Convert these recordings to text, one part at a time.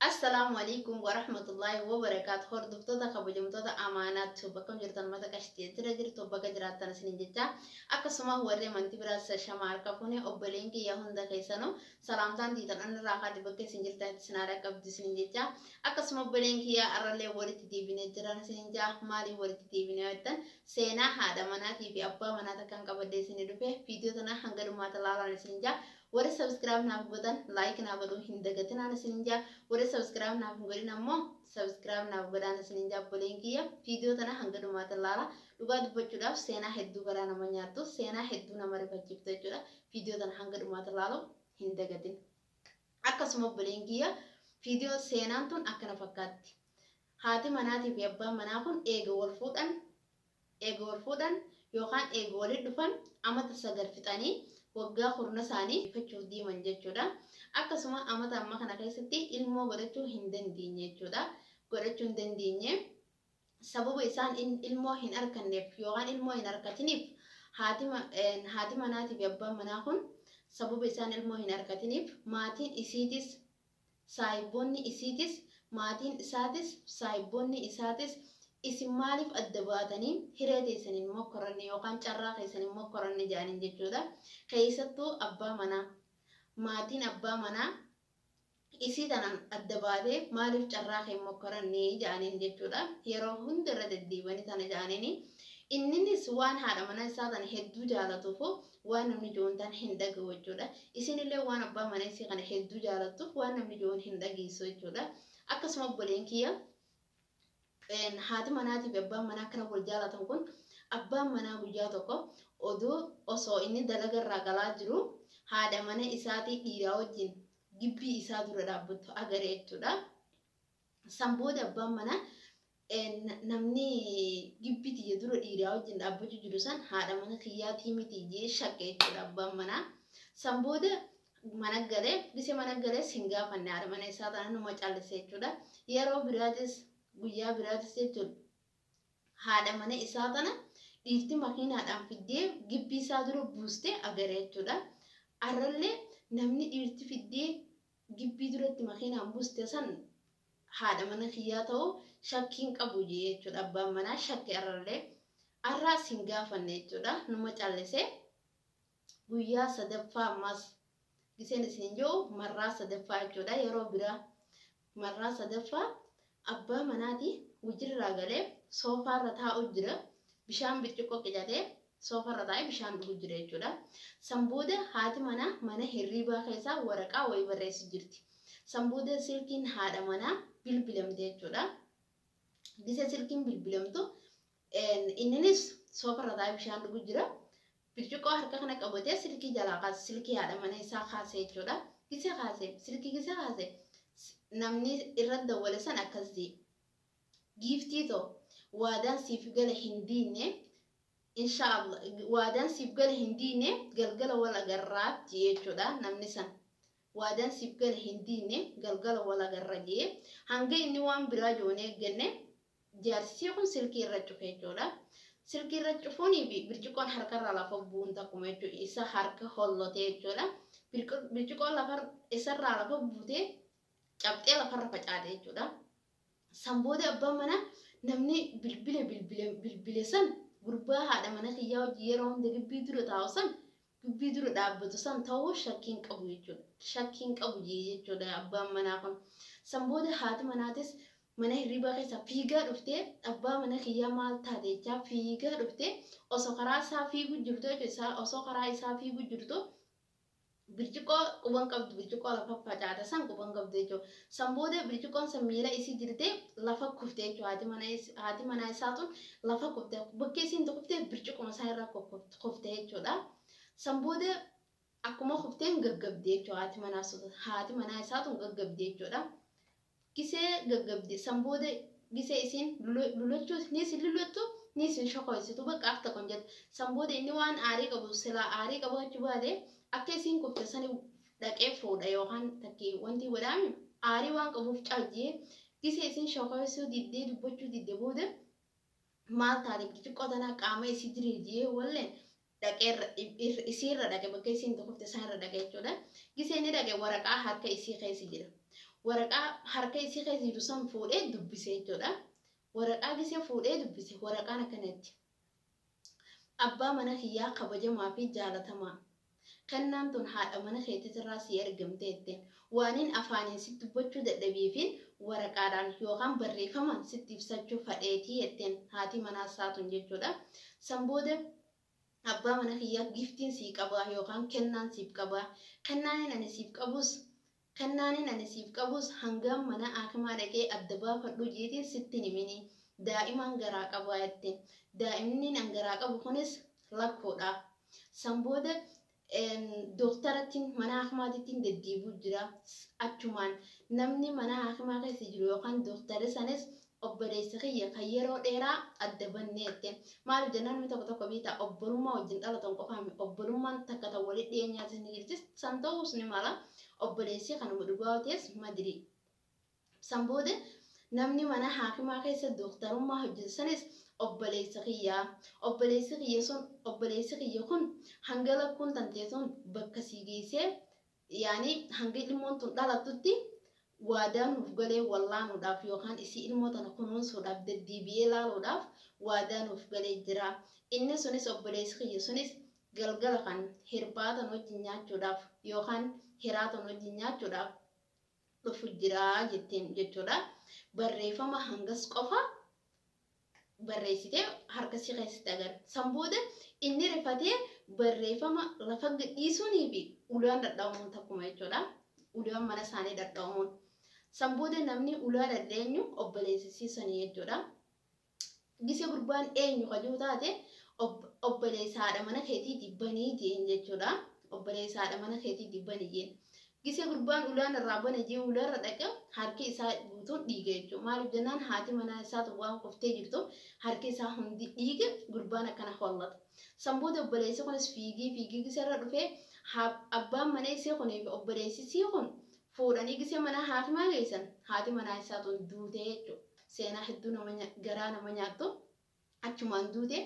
Assalaamu alaikum warahmatullaahi wabarakaatu. Hordoftoota kabajamtoota amaanaatti bakka jirtan mata qashitee jira jirtu bakka jiraattan isiniin jecha, akkasuma warri amantii biraas shama harka fuune. Obboleen kiyya hunda keessanuu salaamtaan tiitan irraa kaati bakka isin jirtanitti isin haadha qabdu isiniin jecha. Akkasuma obboleen kiyya, arrallee walitti deebinee jiran isiniin jaa. Maaliif walitti deebinee jettan, seenaa haadha manaatii fi abbaa manaa takkaan qabadhee isinii dhufe. Viidiyoo tana hanga dhumaatti ilaalaan isiniin jaa. Warri subscribe naaf godhan like naaf godhuu hin dagatinaan isiniin jaa. Warri subscribe naaf hin godhin ammoo subscribe naaf godhaan isiniin jaa. Obboleen kiyya, viidiyoo tana hanga dhumaatti ilaala. Dhugaa dubbachuudhaaf seenaa hedduu garaa nama nyaattu, seenaa hedduu nama rifachiiftu jechuudha. Viidiyoo tana hanga dhumaatti ilaalu hin dagatin. Akkasuma obboleen kiyya, viidiyoo seenaan tun akkana fakkaatti. Haati manaatii fi abbaan manaa kun eega wal fuudhan yookaan eega walitti dhufan amata 9 fixanii waggaa 10 isaanii fachuuf deeman jechuudha. Akkasuma amata amma kana keessatti ilmoo godhachuu hin dandeenye jechuudha. Godhachuu hin dandeenye. Sababa isaan ilmoo hin arganneef yookaan ilmoo hin argatiniif, haati manaatii fi abbaan manaa kun sababa isaan ilmoo hin argatiniif, maatiin isiitis, saahibboonni isiitis, maatiin isaatis, saahibboonni isaatis, isin maaliif adda baatanii hiree teessaniin mokkoranne yookaan carraa keessaniin mokkoranne jedhaniin jechuudha. Keessattuu abbaa manaa, maatiin abbaa manaa isii tanaan adda baatee maaliif carraa kee mokkoranne jedhaniin jechuudha. Yeroo hunda irra deddeebi'anii tana jedhaniini. Inninis waan haadha manaa isaa tana hedduu jaalatuuf waan namni jiruun tan hin dhagahu jechuudha. Isinillee waan abbaa mana isii kana hedduu jaalattuuf waan namni jiruun hin dhageessu jechuudha. Akkasuma obboleen kiyya, haati manaatii fi abbaan manaa akkana wal jaalatan kun, abbaan manaa guyyaa tokko oduu osoo inni dalaga irraa galaa jiru haadha mana isaatii dhiiraa wajjin gibbii isaa dura dhaabbattu agaree jechuudha. San booda abbaan manaa, namni gibbii tiyya dura dhiiraa wajjin dhaabbachuu jiru san haadha mana kiyyaatii miti jee shakke jechuudha abbaan manaa. San booda mana galee, gisee mana galees hin gaafanne haadha mana isaa tana, numa callise jechuudha. Yeroo biraatis, guyyaa biraatis jechuudha, haadha mana isaa tana dhiirti makiinaadhaan fiddee gibbii isaa dura buustee agaree jechuudha. Arrallee namni dhiirti fiddee gibbii duratti makiinaan buuste san haadha mana kiyyaa ta'uu shakkiin qabu jee jechuudha abbaan manaa shakke arrallee. Arraas hin gaafanne jechuudha, numa callise. Guyyaa sadaffaa ammas, giseen isin jiru marraa sadaffaa jechuudha, yeroo biraa marraa sadaffaa abbaa manaati wujirraa galee soofaarra taa'u jira. Bishaan birciqqoo qicatee soofarra taa'ee bishaan dhugu jira jechuudha. San booda haati manaa mana hirriibaa keessaa waraqaa wayii barreessu jirti. San booda silkiin haadha manaa bilbilamte jechuudha. Gisee silkiin bilbilamtu inninis soofarra taa'ee bishaan dhugu jira. Birciqqoo harka kana qabatee silkii jalaa kaase, silkii haadha mana isaa kaase jechuudha. Gisee kaase, silkii gisee kaase, namni irra dawwale san akkas jee: "Giiftii too, waadaan siif gale hin diinne, inshaallah waadaan siif gale hin diinne, galgala wal agarraa" jee jechuudha namni san. "Waadaan siif gale hin diinne, galgala wal agarra" jee. Hanga inni waan biraa joon eegganne, jaarsisii kun silkii irra cufe jechuudha. Silkii irra cufuunii fi birciqqoon harkarraa lafa bu'uun takkuma jechuudha. Isa harka hollotee jechuudha. Birciqqoon lafa isarraa lafa buutee cabxee lafarra facaate jechuudha. San booda abbaan manaa, namni bilbile bilbile bilbile san gurbaa haadha mana kiyyaa hojii yeroo hunda gibbii dura taa'u san, gibbii dura dhaabbatu san ta'uu shakkiin qabu jechuudha. Shakkiin qabu jechuudha abbaan manaa kun. San booda haati manaatis mana hirribaa keessa fiigaa dhuftee, abbaa mana kiyyaa maal taate jechaa fiigaa dhuftee, osoo karaa isaa fiiguu jirtu jechuudha. Osoo karaa isaa fiiguu jirtu birciqoo quban qabdu, birciqoo lafa facaate san quban qabdu jechuudha. San booda birciqoon san miila isii jirtee lafa kufte jechuudha. Haati manaa isaa tun lafa kufte. Bakki isiin kufte birciquma isaa irra kufte jechuudha. San booda akkuma kufteen gaggabde jechuudha haati manaa isaa tun gaggabde jechuudha. Gisee gaggabde, san booda gisee isiin lulachuu ni isin lulattu ni isin shokoysitu, bakka akka tokko hin jettu. San booda inni waan aarii qabu, silaa aarii qabaachuu baate akka isiin kufte sani dhaqee fuudha yookaan takkii wanti godhaami, aarii waan qabuuf caljee gisee isiin shokoysuu diddee, dubbachuu didde booda, maal taate birciqqoo tanaa qaama isii diriirjee walleen dhaqee isiirra dhaqe, bakka isiin kufte isaan irra dhaqe jechuudha. Gisee inni dhaqe waraqaa harka isii keessa jira. Waraqaa harka isii keessa jiru san fuudhee dubbise jechuudha. Waraqaa gisee fuudhee dubbise waraqaan akkanatti. Abbaa mana kiyyaa kabajamaa fi jaalatamaa. Kennaan tun haadha mana keetitirraa sii ergamte jetteen. Waaniin afaaniin sitti dubbachuu dadhabeefin waraqaadhaan yookaan barreeffamaan sitti ibsachuu fadheetii jetteen haati manaa isaa tun jechuudha. San booda abbaa mana kiyyaa giftiin sii qabaa yookaan kennaan siif qabaa. Kennaanin ani siif qabus Kennaanin ani siif qabus hangaan mana aakimaa dhaqee adda baafadhu jeetiin sitti hin himini. Daa'imaan garaa qabaa jetteen. Daa'imnin an garaa qabu kunis lakkoodha. San booda dooktarattiin mana haakimaatittiin deddeebi'u jira. Achumaan namni mana haakimaa keessa jiru yookaan dooktarri sanis obboleessa kiyya kan yeroo dheeraa adda banne jette. Maaliif jennaan namni tokko tokko beektaa obbolummaa wajjin dhalatan qofaa miti obbolummaan takka tan walitti dhiyeenyaatis ni jirti san ta'uus ni mala obboleessi kanuma dhugaa yoo ta'es madrii. San booda namni mana haakimaa keessa dooktarummaa hojjetu sanis obboleessa kiyya. Obboleessi kiyya sun obboleessi kiyya kun hanga lakkuun tantee tun bakka sii geessee yaani hanga ilmoon tun dhalattutti waadaa nuuf galee wallaanuudhaaf yookaan isii ilmoo tana kunuunsuudhaaf deddeebi'ee laaluudhaaf waadaa nuuf galee jira. Inni sunis obboleessi kiyya sunis galgala kan hirbaatan wajjin nyaachuudhaaf yookaan hiraatan wajjin nyaachuudhaaf dhufu jira jetteen jechuudha. Barreeffama hangas qofa barreessitee harka si keessatti agarra. San booda inni rifatee barreeffama lafa gadhiisuunii fi ulaan dhadhaa'amuun takkuma jechuudha. Ulaan mana isaanii dhadhaa'amuun. San booda namni ulaa dhadheenyu obboleessa siisanii jechuudha. Gise gurbaan eenyu kajuu taate obboleessa haadha mana keetiiti banii jeen jechuudha. Obboleessa haadha mana keetiiti banii jeen. Gisee gurbaan ulaan irraa bane jee ulaarra dhaqe harki isaa guutuun dhiiga jechuudha. Maaliif jennaan haati manaa isaatu waan kuftee jirtu harki isaa hundi dhiiga gurbaan akkana hollata. San booda obboleessi kunis fiigee fiigee gisee irra dhufee abbaan mana isii kunii fi obboleessi isii kun fuudhanii gisee mana haakimaa geessan haati manaa isaa tun duutee jechuudha. Seenaa hedduu nama garaa nama nyaattu achumaan duute.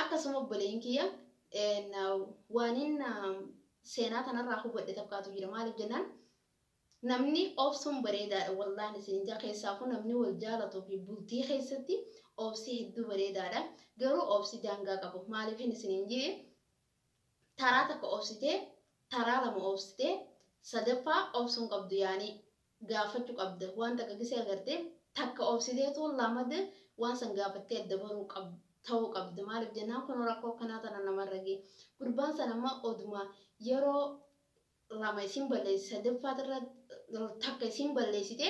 Akkasuma obboleen kiyya waanin seenaa tanarraa hubadhe takkaatu jira. Maaliif jennaan namni obsuun bareedaadha wallaan isin ija keessaafuu namni wal jaalatuu fi bultii keessatti obsi hedduu bareedaadha. Garuu obsi daangaa qabu. Maaliif hin isin hin jee taraa takka obsitee taraa lama obsitee sadaffaa obsuun qabdu yaanii gaafachuu qabda. Waan takka gisee agartee takka obsiteetu lamade waan san gaafattee adda baruu ta'uu qabda. Maaliif jennaan kun rakkoo akkanaa tana namarra ga'e. Gurbaan san amma oduma yeroo lama isin balleessi sadaffaa irra takka isin balleessite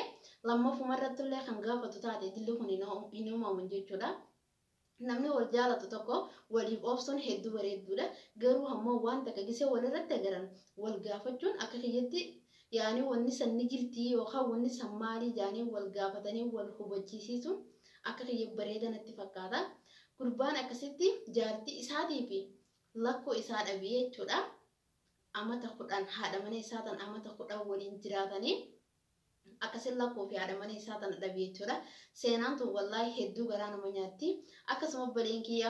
lammaffuma irratti illee kan gaafatu taate dilli kun hin uumamu jechuudha. Namni wal jaalatu tokko waliif obsuun hedduu bareedduudha. Garuu ammoo waan takka gisee walirratti agaran wal gaafachuun akka kiyyatti yaani wanni san ni jirtii yookaan wanni san maalii jaanii wal gaafatanii wal hubachiisiisuun akka kiyya bareeda natti fakkaata. Gurbaan akkasitti jaartii isaatii fi lakkoo isaa dhabee jechuudha. Amata 10 haadha mana isaa tan amata 10 waliin jiraatanii akkasin lakkoo fi haadha mana isaa tana dhabe jechuudha. Seenaan tun wallaahi hedduu garaa nama nyaatti. Akkasuma obboleen kiyya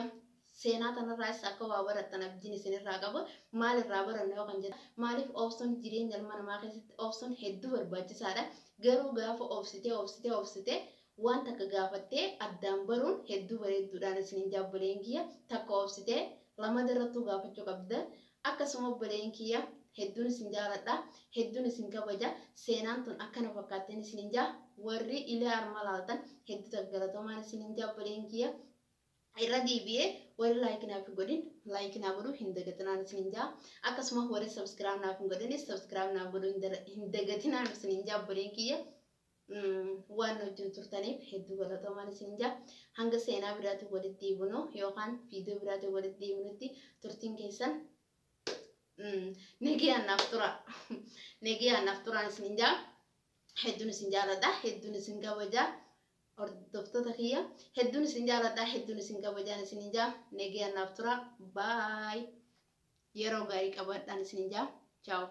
seenaa tanarraas akka waa barattan abdiin isinirraa qaba. Maal irraa baranna yoo kan jedhan maaliif obsuun jireenya ilma namaa keessatti obsuun hedduu barbaachisaadha. Garuu gaafa obsitee obsitee obsitee waan takka gaafattee addaan baruun hedduu bareedduudhaan isiniin jaa obboleen kiyya takka obsitee lamada irrattuu gaafachuu qabda. Akkasuma obboleen kiyya hedduun isin jaaladha hedduun isin kabaja seenaan tun akkana fakkaatteen isinin jaa warri ilee arma laaltan hedduu takka galatoomaan isinin jaa obboleen kiyya irra deebi'ee warri like naaf hin godhin like naa godhuu hin dagatinaan isinin jaa akkasuma warri subscribe naaf hin godhinis subscribe naaf godhuu hin dagatinaan isinin jaa obboleen kiyya waan nu wajjin turtaniif hedduu galatoomaan isin jaa hanga seenaa biraatiin walitti deebinu yookaan viidiyoo biraatiin walitti deebinutti turtiin keessan nagayaan naaf tura nagayaan naaf turaan isin jaa hedduun isin jaaladha hedduun isin kabaja hordoftoota kiyya hedduun isin jaaladha hedduun isin kabajaan isin jaa nagayaan naaf tura baay yeroo gaarii qabaadhaan isin jaa chaawu.